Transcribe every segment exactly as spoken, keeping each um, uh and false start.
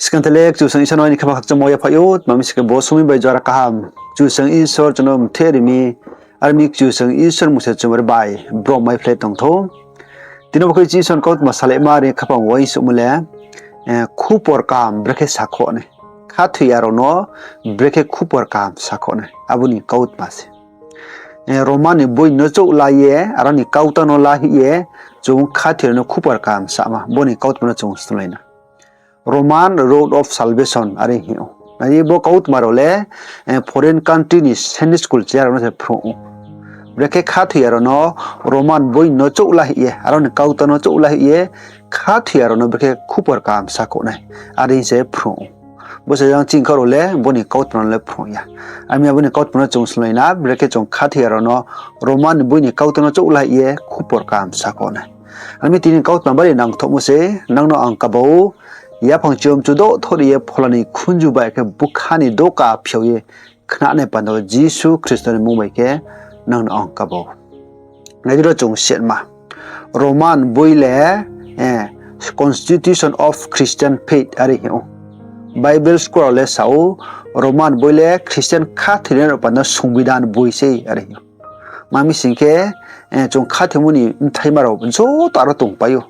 Skang tele Kchusoyang Isor no aini khaphang khakchangmo yaphaih ou, tma mi sing khe bo somoing bai jora kaham Kchusoyang Isor chung no mthe ri mi, are mi Kchusoyang Isor mung se chumari bai brom mai phlai tong thou. Tini bo khe Isor ni kautma salaima are khaphang uaingsouhmo le, eh, khupor kaham brekhe sakhouh nai. Khathoi ya rao no brekhe khupor kaham sakhouh nai. Abo ni kautma se. Eh, Roman ni boi no chouh la ye, aro ni kautma no la hih ye, chung khathoi rao no khupor kaham sama. Bo ni kautma no chung snunglai na. Roman Road of Salvation are hing ou. Nai di bo kautma rao le, eh, foreign country ni Sunday school chaya rao no se phrung ou. Brekhe khathoi ya rao no Roman boi no chouh la hih ye, aro ni kautma no chouh la hih ye, khathoi ya rao no brekhe khupor kaham sakhouh nai. Are hing se phrung ou. Bo se jang chingkha rao le, bo ni kautma no le phrung ya. Ami abo ni kautma no chung snunglai na, brekhe chung khathoi ya rao no Roman boi ni kautma no chouh la hih ye, khupor kaham sakhouh nai. Ami tini kautma bari nangthouhmo se, nang no ang kaba ou, yaphang chiyom chudo thori ye phola ni khunju bai khe bkha ni doka phiao ye khnanai panda Jisu Khristo ni mmung bai khe nang no ang kaba ou. Nai di ro chung siatma. Roman boi le, eh, Constitution of Christian Faith are hing ou. Bible scholar rao le sa ou, Roman boi le Christian khathoinai rao panda songbidan boi sei are hing ou. Tma mi sing khe, eh, chung khathoimo ni bthaima rao joto aro tongpai ou.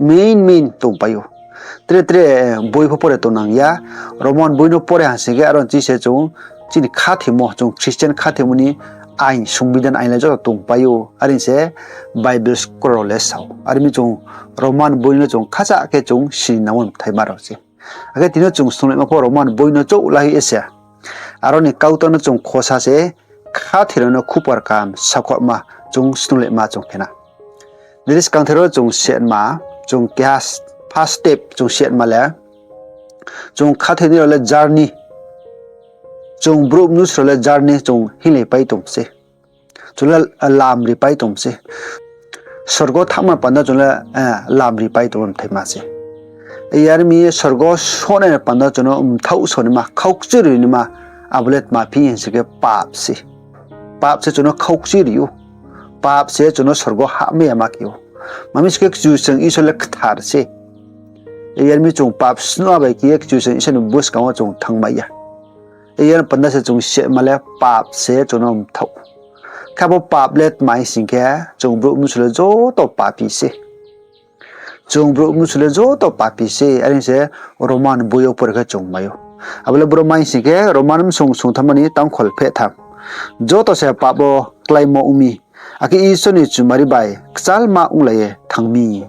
Main, main tongpai ou. Tre tre, eh, boi pho pore tongnang ya. Roman boi no pore ha sing khe aro chi se chung chini khathoimo, chung Christian khathoimo ni ain, songbidan ain le joto tongpai ou. Are se Bible scholar rao le sa ou. Are mi chung Roman boi no chung khacha khe chung sini nangmo bthaima rao se. Akhe tini chung snunglaima pho Roman boi no chouh la hih ye se. Aro ni kautma no chung khosa se, khathoi rao no khupor kaham sakhouhma chung snunglaima chung khe na. Nai di skang tele ro chung siatma, chung keha first step chung siatma le, chung khathoinai rao le journey, chung brouh mnusu rao le journey chung hinglaipai tong se. Chung le lam ripai tong se. Sorgo thanngma panda chung le, eh, lam ripai tongmo bthaima se. Yar mi sorgo sohnai panda chung no mthaoh sonaima, khaukchui rinaima, abo le tma phi hing sing khe pap se. Pap se chung no khaukchui ri ou. Pap se chung no sorgo hahmai yama khe ou. Tma mi sing khe Kchusoyang Isor le kthar se. Yar mi chung pap snuh bai khe ye Kchusoyang Isor ni buskang wo chung thanngmai ya. Yar panda se chung siatma le pap se chung no mthaoh. Khe abo pap le tma hing sing khe, chung brouh mnusu le joto papi se. Chung brouh mnusu le joto papi se, are se Roman boi yo pore khe chung mai ou. Abo le brouh mai sing khe Roman bsong sungthamma ni tangkhol phehtham. Joto se pap wo kláimo ong mi, akhe Isor ni chumari bai kchalma onglai ye thanng mi.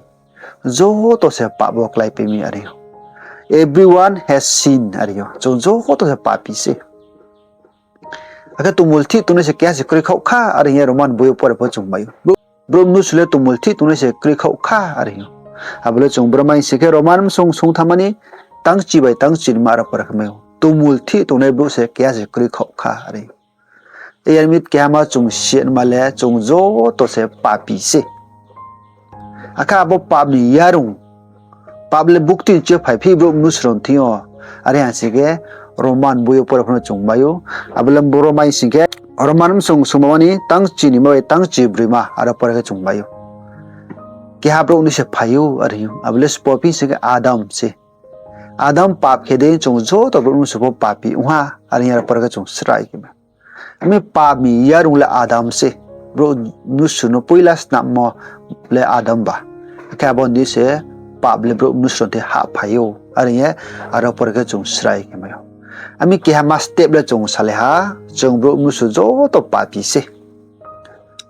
Joto se pap wo kláipai mi are ou. Everyone has sinned are ou. Chung joto se papi se. Akhe tongmulthih tongnai se keha se kroi khaoh kha, are hing ye Roman boi yo pore pho chung mai ou. Brouh, brouh mnusu le tongmulthih tongnai se kroi khaoh kha, are hing ou. Abo le chung brouh mai sing khe Roman bsong sungthamma ni tangchi bai tangchinima aro pore khe mai ou. Tongmulthih tongnai brouh se keha se kroi khaoh kha, are. Yar mi kehama chung siatma le chung joto se papi se. Akhe abo pap ni yarung, pap le bukti chi yo phaiphi brouh mnusu rao thing yo. Are ha sing khe Roman boi yo pore pho no chung mai ou. Abo le brouh mai sing khe Roman bsong sungma ni tangchinima bai tangchibroima aro pore khe chung mai ou. Keha brouh ni se phai ou, are hing ou. Abo le sbo phi sing khe Adam se. Adam pap khe dei chung joto brouh mnusu pho papi ong ha, are hing ye aro pore khe chung srai khe mai. Ami pap ni yarung le Adam se. Brouh mnusu no poila snammo le Adam ba. Akhe abo ni se pap le brouh mnusu rao thing hahphai ou. Are hing ye aro pore khe chung srai khe mai ou. Ami kehama step le chung salai ha, chung brouh mnusu joto papi se.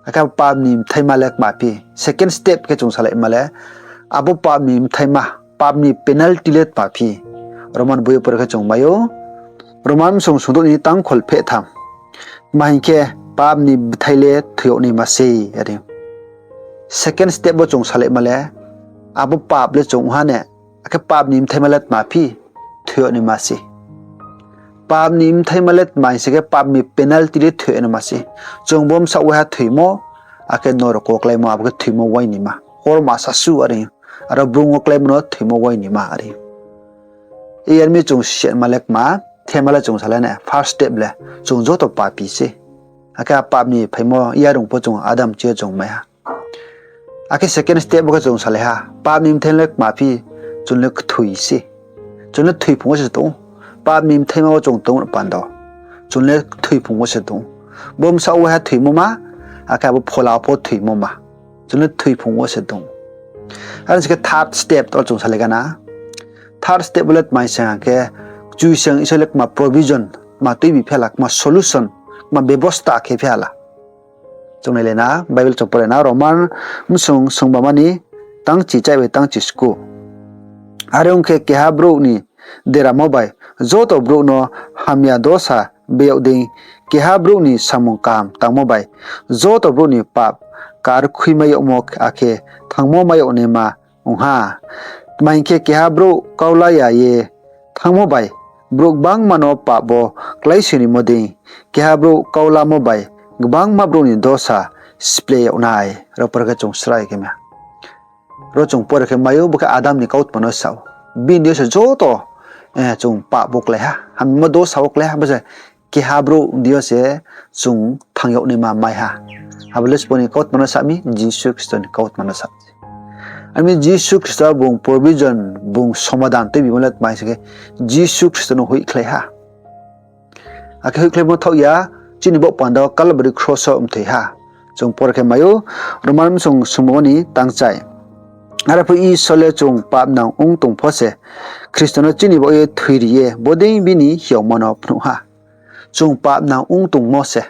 Akhe pap ni bthaima le kma phi. Second step khe chung salaima le, abo pap ni bthaima, pap ni penalty le tma phi. Roman boi yo pore khe chung mai ou. Roman bsong sungdouh ni tangkhol phehtham. Tma hing khe, pap ni bthai le thoi yag naima sei, are. Second step wo chung salaima le, abo pap le chung ha ne, akhe pap ni bthaima le tma phi, thoi yag naima se. Pap ni bthaima le tma hing sing khe pap ni penalty le thoi yag naima se. Chung bo bsaoh waiha thoimo, akhe norok wo kláimo, abo khe thoimo uainima. Horma sasu are, aro brung wo kláimo no thoimo uainima are. Yar mi chung siatma le kma, thema le chung salai nai, first step le, chung joto papi se. Akhe a pap ni phaimo yarung pho chung Adam chi yo chung mai ha. Akhe second step bo khe chung salai ha, pap ni bthai le kma phi, chung le kthoi se. Chung le thoiphung wo se tong ou. Pap ni bthaima wo chung tong panda, chung le thoiphung wo se tong ou. Bo bsaoh waiha thoimo ma, akhe abo phola pho thoimo ma. Chung le thoiphung wo se tong ou. Are sing khe third step to chung salai gana. Third step wo le tma hing khe, Kchusoyang Isor le kma provision, kma tuibi phi ha la, kma solution, kma bebosta khe phi ha la. Chung nailai na, Bible chung pore na, Roman bsung sungba mani tangchi chai bai tangchi sku. Are ong khe keha brouh ni deramo bai joto brouh no hamya dosa beyag dei, keha brouh ni samung kaham tangmo bai joto brouh ni pap karkhuimai yagmo akhe thangmo mai yag naima ong ha. Tma hing khe, keha brouh kau la ya ye thanngmo bai brouh gbangma no pap wo kláisoingmo dei, keha brouh kau lamo bai gbangma brouh ni dosa spleh yag nai. Ro pore khe chung srai khe ma. Ro chung pore khe mai ou, bo khe Adam ni kautma no sa ou. Bini yo se joto, eh, chung pap wo klái ha, hamyamo dosa wo klái ha, bo se keha brouh ni deing yo se chung thanng yag naima mai ha. Abo le sbo ni kautma no sa mi, Jisu Khristo ni kautma no sa mi. Ami Jisu Khristo bung provision, bung somadan tuibimo le tma hing khe, Jisu Khristo no hoihkhlai ha. Akhe hoihkhlaimo thaoh ya, chini baoh panda wo Kalbari kros wo mthoi ha. Chung pore khe mai ou, Roman bsung sungba mani tangchai. Are pho Isor le chung papnang ong tong pho se, Khristo no chini baoh ye thoiri ye, bodei bini hiaoma no phnuh ha. Chung papnang ong tongmo se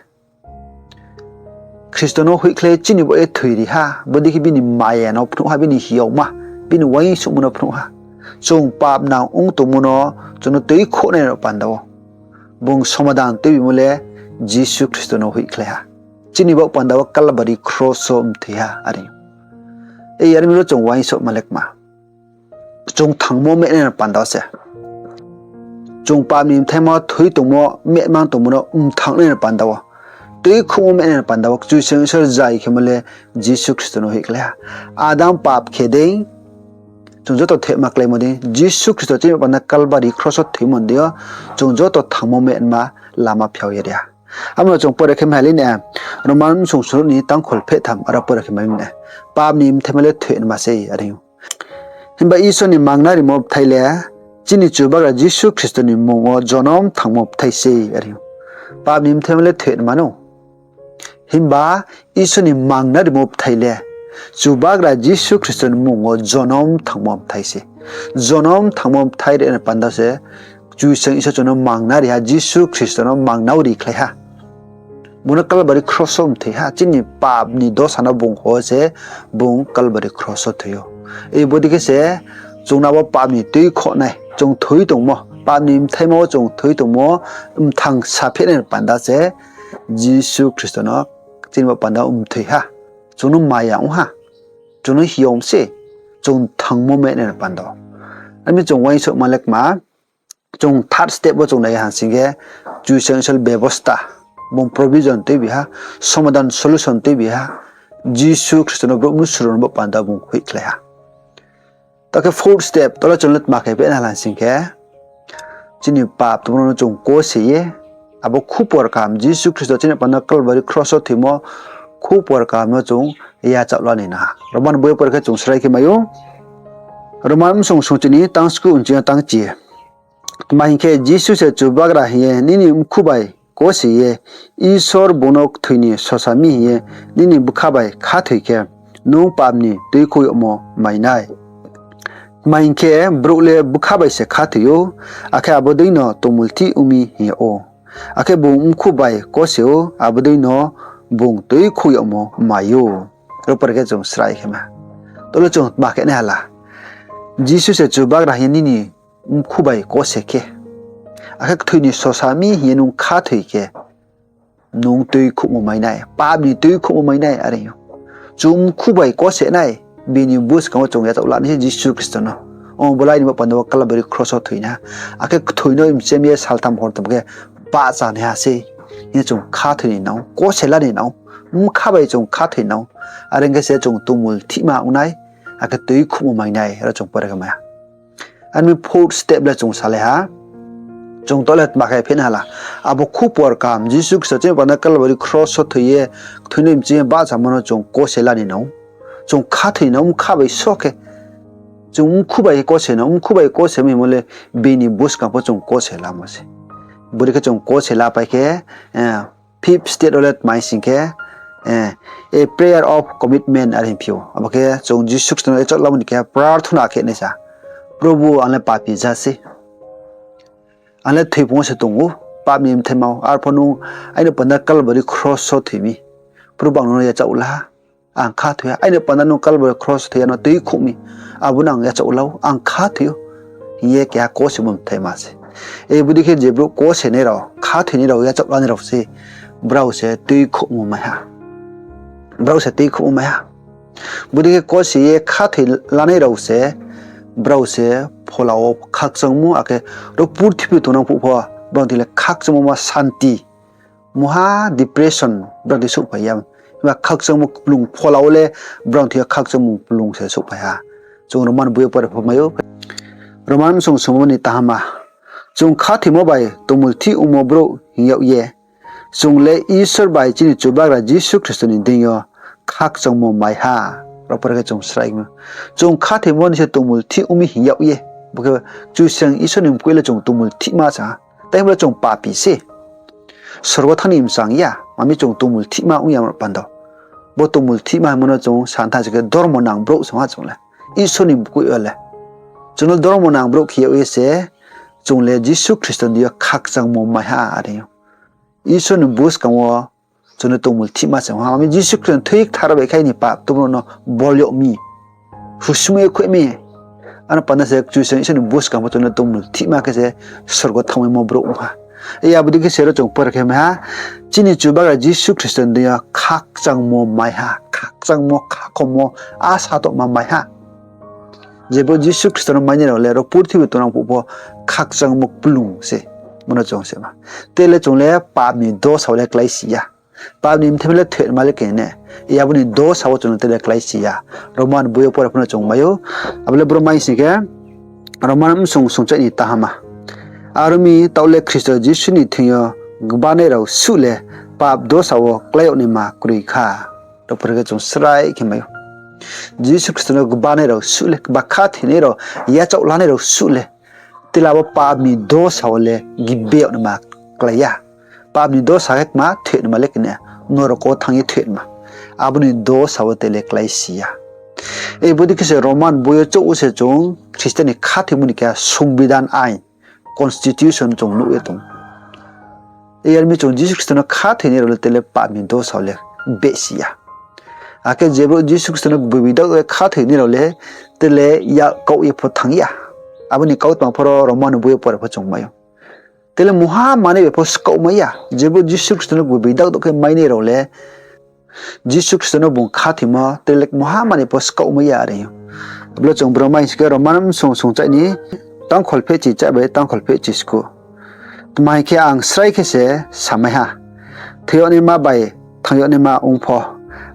Khristo no hoihkhlai chini baoh ye thoiri ha, bodei khe bini maya no phnuh ha, bini hiaoma, bini uaingsouhmo no phnuh ha. Chung papnang ong tongmo no chung no tuikhouhnai ni panda wo bung somadan tuibimo le Jisu Khristo no hoihkhlai ha. Chini baoh panda wo Kalbari kros wo mthoi ha, are. Ei, are mi ro chung uaingsouhma le kma. Chung thanngmo mehnai ni panda wo se. Chung pap ni bthaima thoi tongmo, mehmang tongmo no mthangnai ni panda wo, tuikhouhmo mehnai ni panda wo, Kchusoyang Isor zai khemo le Jisu Khristo no hoihkhlai ha. Adam pap khe dei, chung joto thehma kláimo dei, Jisu Khristo chini panda Kalbari kros wo thoimo ni deing yo, chung joto thanngmo mehma lama phiao ye ri ha. Amo no chung pore khe mai lai na, Roman bsung sung ni tangkhol phehtham aro pore khe mai na, pap ni bthaima le thoinaima sei, are ou. Himba Isor ni mangna rimo bthai le, chini Chubagra Jisu Khristo ni mmung wo jonom thanngmo bthai sei, are ou. Pap ni bthaima le thoinaima no. Himba Isor ni mangna rimo bthai le, Chubagra Jisu Khristo ni mmung wo jonom thanngmo bthai se. Jonom thanngmo bthai ri ni panda se, Kchusoyang Isor chung no mangna ri ha, Jisu Khristo no mangna wo rikhlai ha. Bung no Kalbari kros wo mthoi ha, chini pap ni dosa no bung ho se, bung Kalbari kros wo thoi ou. Ei bodei khe se, chung no abo pap ni tuikhouhnai, chung thoi tongmo, pap ni bthaima wo chung thoi tongmo, mthang saphehnai ni panda se, Jisu Khristo no chini baoh panda wo mthoi ha. Chung no maya ong ha. Chung no hiaom se. Chung thanngmo mehnai ni panda wo. Ami chung uaingsouhma le kma. Chung third step wo chung nai ha sing khe, Kchusoyang Isor bebosta, bung provision tuibi ha, somadan solution tuibi ha, Jisu Khristo no brouh mnusu rao no baoh panda bung hoihkhlai ha. Ta khe fourth step, to le chung le tma khe phehna hala sing khe, chini pap tongmo no chung kose ye, abo khupor kaham, Jisu Khristo chini panda Kalbari kros wo thoimo khupor kaham no chung yachaoh la ni na. Roman boi pore khe chung srai khe mai ou. Roman bsung sung chini tangsku nching yo tangchi. Tma hing khe, Jisu se Chubagra hing ye nini mkhu bai kose ye, Isor bung no kthoi ni sosa mi hing ye nini bkha bai khathoi khe, nung pap ni tuikhouh yagmo mai nai. Tma hing khe, brouh le bkha bai se khathoi ou, akhe abo deino tongmulthih ong mi hing yag ou. Akhe bung mkhu bai kose ou, abo deino bung tuikhouh yagmo mai ou. Ro pore khe chung srai khe ma. To le chung tma khe nai hala. Jisu se Chubagra hing ye nini mkhu bai kose khe, akhe kthoi ni sosa mi hing ye nung khathoi khe, nung tuikhouhmo mai nai, pap ni tuikhouhmo mai nai, are ou. Chung mkhu bai kose nai, bini buskang wo chung yachaoh la nai se Jisu Khristo no. Ong bo lai ni baoh panda wo Kalbari kros wo thoi na. Akhe kthoi no mchem ye saltham hortham khe bahcha nai ha sei. Hing ye chung khathoi ni nang ou, kose la ni nang ou, mkha bai chung khathoi nang ou. Are ong khe se chung tongmulthihma ong nai, akhe tuikhouhmo mai nai, aro chung pore khe mai ha. Are mi fourth step le chung salai ha. Chung to le tma khe phehna hala. Abo khupor kaham, Jisu Khristo chini panda Kalbari kros wo thoi ye, kthoi ni mching ye bahchamo no chung kose la ni nang ou. Chung khathoi ni nang ou, mkha bai so khe. Chung mkhu bai kose no, mkhu bai kose mi hingmo le bini buskang pho chung kose lamo se. Bodei khe chung kose lapai khe, fifth step wo le tma hing khe, a prayer of commitment are hing phi ou. Abo khe chung Jisu Khristo no yachaoh lamo ni khe prarthona khe nai sa, Probhu, ang le papi ja se. Ang le thoiphung wo se tong ou, pap ni mthaima wo. Arpho nung aini panda Kalbari kros wo thoi mi. Probhu, ang no yachaoh la ha. Ang khathoi ha. Aini panda nung Kalbari kros wo thoi ya no tuikhouh mi. Abo no ang yachaoh la ou, ang khathoi ou. Hing ye keha kosemo mthaima se. Bodei khe je brouh kosenai rao, khathoinai rao, yachaoh lanai rao se, brao se tuikhouhmo mai ha. Brao se tuikhouhmo mai ha. Bodei khe kose ye khathoi lanai rao se, brao se phola wo khakchangmo, akhe ro purthimbi tongnang phuh pho, brao thing le khakchangmo ma santi, muha depression brao thing souhphai ya. Himba khakchangmo kplung phola wo le brao thing yo khakchangmo kplung se souhphai ha. Chung Roman boi yo pore pho mai ou. Roman bsong sungmo ni tahama. Chung khathoimo bai tongmulthih ongmo brouh hing yag ye, chung le Isor bai chini Chubagra Jisu Khristo ni deing yo khakchangmo mai ha. Ro pore khe chung srai mi. Chung khathoimo ni se tongmulthih ong mi hing yag ye. Bo khe Kchusoyang Isor ni mkoih le chung tongmulthihma se ha. Tai himba le chung papi se. Sorgo thanng ni mchang ya, mami chung tongmulthihma ong ya mo panda. Bo tongmulthihma hingmo no chung santha se khe dormo nang brouh se ong ha chung le. Isor ni mkoih yo le. Chung no dormo nang brouh khe yag ye se, chung le Jisu Khristo ni deing yo khakchangmo mai ha are ou. Isor ni buskang wo chung no tongmulthihma se ong ha. Mami Jisu Khristo ni thoi kthar bai khe aini pap tongmo no bol yag mi, husmai ye khuih mi. Ano panda se Kchusoyang Isor ni buskang pho chung no tongmulthihma khe se sorgo thanngmaimo brouh ong ha. Abo dei khe se ro chung pore khe mai ha, chini Chubagra Jisu Khristo ni deing yo khakchangmo mai ha, khakchangmo, khakhomo, asa tongma mai ha. Je brouh Jisu Khristo no mainai rao le ro purthimbi tongnang phuh pho khakchangmo kplung se. Bo no chung se ma. Te le chung le pap ni dosa wo le kláisi ya. Pap ni mthaima le thoinaima le khe ne. Abo ni dosa wo chung no te le kláisi ya. Roman boi yo pore pho no chung mai ou. Abo le bro mai sing khe, Roman bsong sungchaih ni tahama. Aro mi taoh le Khristo Jisu ni thing yo gbanai rao suh le pap dosa wo klái yag naima kroi kha. Ro pore khe chung srai khe mai ou. Jisu Khristo no gbanai rao suh le, ba khathoinai rao, yachaoh lanai rao suh le, tila bo pap ni dosa wo le gbe yag naima klái ya. Pap ni dosa khe kma thoinaima le khe ne, norok wo thanng ye thoinaima. Abo ni dosa wo te le kláisi ya. Bodei khe se Roman boi yo chouh wo se chung Khristian ni khathoimo ni khe songbidan ain, constitution chung nuh ye tong. Yar mi chung Jisu Khristo no khathoinai rao le te le pap ni dosa wo le behsi ya. Akhe je brouh Jisu Khristo no gboibi dak ye khathoinai rao le te le yak kaoh ye pho thanng ya. Abo ni kautma pho ro Roman boi yo pore pho chung mai ou. Te le muha manoi bai pho skaohmai ya. Je brouh Jisu Khristo no gboibi dak dak khe mainai rao le, Jisu Khristo no bung khathoimo te le muha manoi pho skaohmai ya are ou. Abo le chung bro mai sing khe Roman bsong sungchaih ni tangkhol phehchi chaih bai tangkhol phehchi sku. Tma hing khe ang srai khe se samai ha, thoi yag naima bai thanng yag naima ong pho,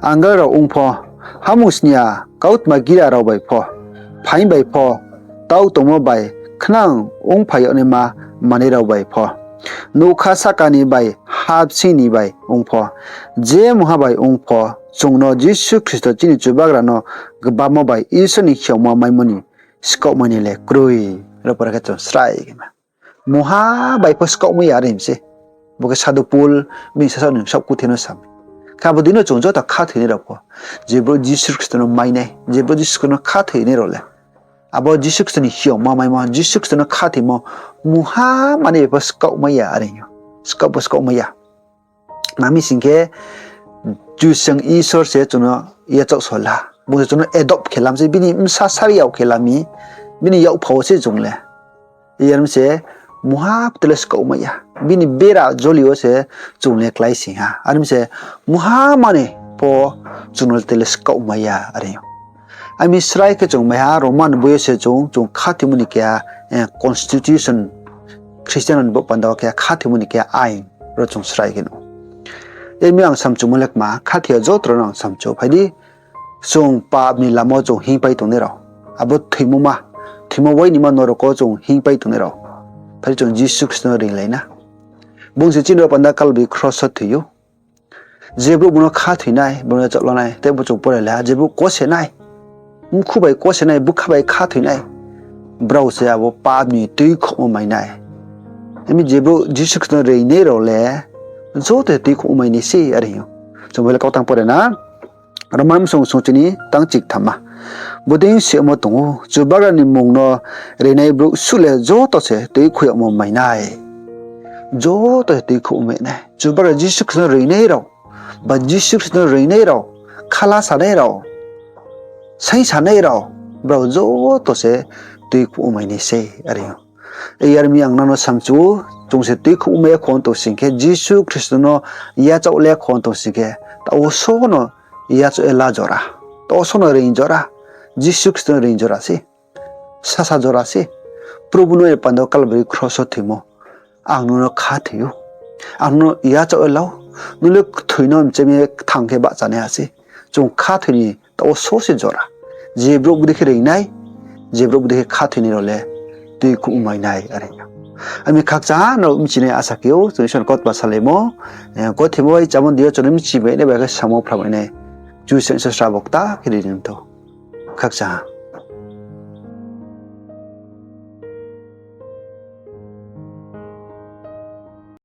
angel rao ong pho, hamung snia kautma gira rao bai pho, phaing bai pho, tau tongmo bai khnang ongphai yag naima manoi rao bai pho, nougkha sahka ni bai ha bsing ni bai ong pho, je mungha bai ong pho, chung no Jisu Khristo chini Chubagra no gbamo bai Isor ni hiaoma maimo ni skaohmai ni le kroi. Ro pore khe chung srai khe ma. Mungha bai pho skaohmai ya are hing se. Bo khe Sadhu Pol bini sasaoh ni saohkuthe no sa mi. Khe abo dei no chung joto khathoinai rao pho, je brouh Jisu Khristo no mainai, je brouh Jisu Khristo no khathoinai rao le, abo Jisu Khristo ni hiaoma maimo, Jisu Khristo no khathoimo, mungha manoi bai pho skaohmai ya are hing ou. Skaoh pho skaohmai ya. Tma hing sing khe, Kchusoyang Isor se chung no yachaoh so la. Bung se chung no adopt khe la mi se, bini bsa sari yag khe la mi, bini yakpha wo se chung le. Yar mi se, mungha te le skaohmai ya. Bini bera joli wo se chung le kláisi ha. Are mi se, mungha manoi pho chung no te le skaohmai ya are ou. Ami srai khe chung mai ha, Roman boi yo se chung, chung khathoimo ni keha constitution, Khristian rao ni bo panda wo keha khathoimo ni keha ain ro chung srai khe nuh. Yar mi ang samchumo le kma, khathoi ya joto rao no ang samchu phai di, chung pap ni lama wo chung hingpai tongnai rao, abo thoimo ma, thoimo wainima norok wo chung hingpai tongnai rao, phai di chung Jisu Khristo no ringlai na. Bung se chini bo panda Kalbari kros wo thoi ou. Je brouh bung no khathoi nai, bung no yachaoh la nai, tei bo chung pore le ha, je brouh kose nai, mkhu bai kose nai, bkha bai khathoi nai, brao se abo pap ni tuikhouhmo mai nai. Imi je brouh Jisu Khristo no reinai rao le joto se tuikhouhmo mai nai se, are hing ou. Chung Bible kautang pore na, Roman bsong sungchi ni tang chiktham ma. Bodei se ongmo tong ou, Chubagra ni mmung no reinai brouh suh le joto se tuikhouh yagmo mai nai. Joto se tuikhouh mai nai. Chubagra Jisu Khristo no reinai rao, ba Jisu Khristo no reinai rao, khala sanai rao, saing sanai rao, brao joto se tuikhouh mai nai se, are ou. Yar mi ang nang no samchu ou, chung se tuikhouh mai ya khong tong sing khe, Jisu Khristo no yachaoh le khong tong sing khe, taoh wo so no yachaoh ye la jora, taoh wo so no reing jora, Jisu Khristo no reing jora se, sasa jora se. Probu no ni panda Kalbari kros wo thoimo, ang nung no khathoi ou, ang nung no yachaoh ye la ou, nung le kthoi no mchemi ye kthang khe bahchanaiha se. Chung khathoi ni taoh wo so se jora. Je brouh bodei khe reing nai, je brouh bodei khe khathoi nai rao le tuikhouh mai nai, are. Ami khakchang ha no bchi nai asa khe ou, chung Isor ni kautma salaimo, eh, gothoimo bai chámo deing yo chung no bchi mai nai bai khe samo phramai nai. Kchusoyang Isor srabo kta khe ri ni mthou. Khakchang ha.